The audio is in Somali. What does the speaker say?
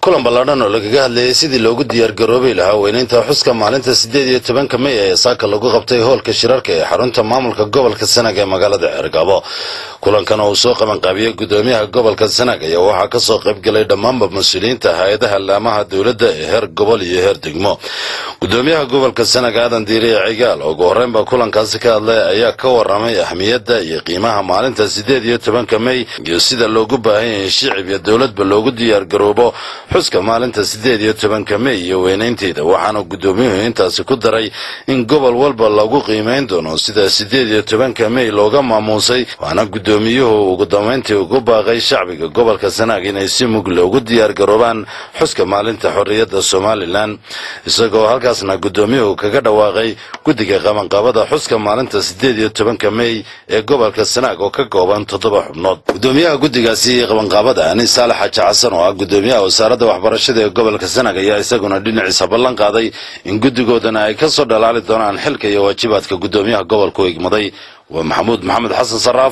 Kulan ballaadhan oo lagaga hadlayay sidii loogu diyaargaroobay lahaa weynaynta xuska maalinta 18-ka Mey ee saaka lagu qabtay hoolka shirarka ee xarunta maamulka gobolka Sanaag ee magaalada Ceergaabo. Kulankan oo uu soo qabanqaabiyey gudoomiyaha gobolka Sanaag ayaa waxaa kasoo qaybgalay dhammaanba mas-uuliyiinta hay-adaha laamaha dowladda ee heer gobol iyo heer degmo. Gudoomiyaha gobolka Sanaag, Aadan Diiriye Cigaal, oo ugu horreynba kulankaasi ka hadlay ayaa ka waramay ahmiyadda iyo qiimaha maalinta 18-ka Mey iyo sida loogu baahan yahay shicib iyo dowladba loogu diyaargaroobo xuska maalinta 18-ka Mey iyo weynaynteeda. Waxaana gudoomiyuhu intaasi ku daray in gobol walba lagu qiimayn doono sida 18-ka Mey looga maamuusay. Waxaana gudoomiyuhu ugu dambayntii ugu baaqay shacbiga gobolka Sanaag inay si mug loogu diyaargaroobaan xuska maalinta xorriyadda Somaliland, isagoo halkaasna gudoomiyuhu kaga dhawaaqay guddiga qabanqaabada xuska maalinta 18-ka Mey ee gobolka Sanaag oo ka kooban 7 xubnood. Gudoomiyaha guddigaasi qabanqaabada, Ani Saalax Xaaji Xasan, oo ah gudoomiyaha wasaaradda waxbarashada ee gobolka Sanaag, ayaa isaguna dhinaciisa ballan qaaday in guddigoodana ay ka soo dhalaali doonaan xilka iyo waajibaadka gudoomiyaha gobolku igmaday. Waa Maxamuud Maxamed Xasan Saraaf.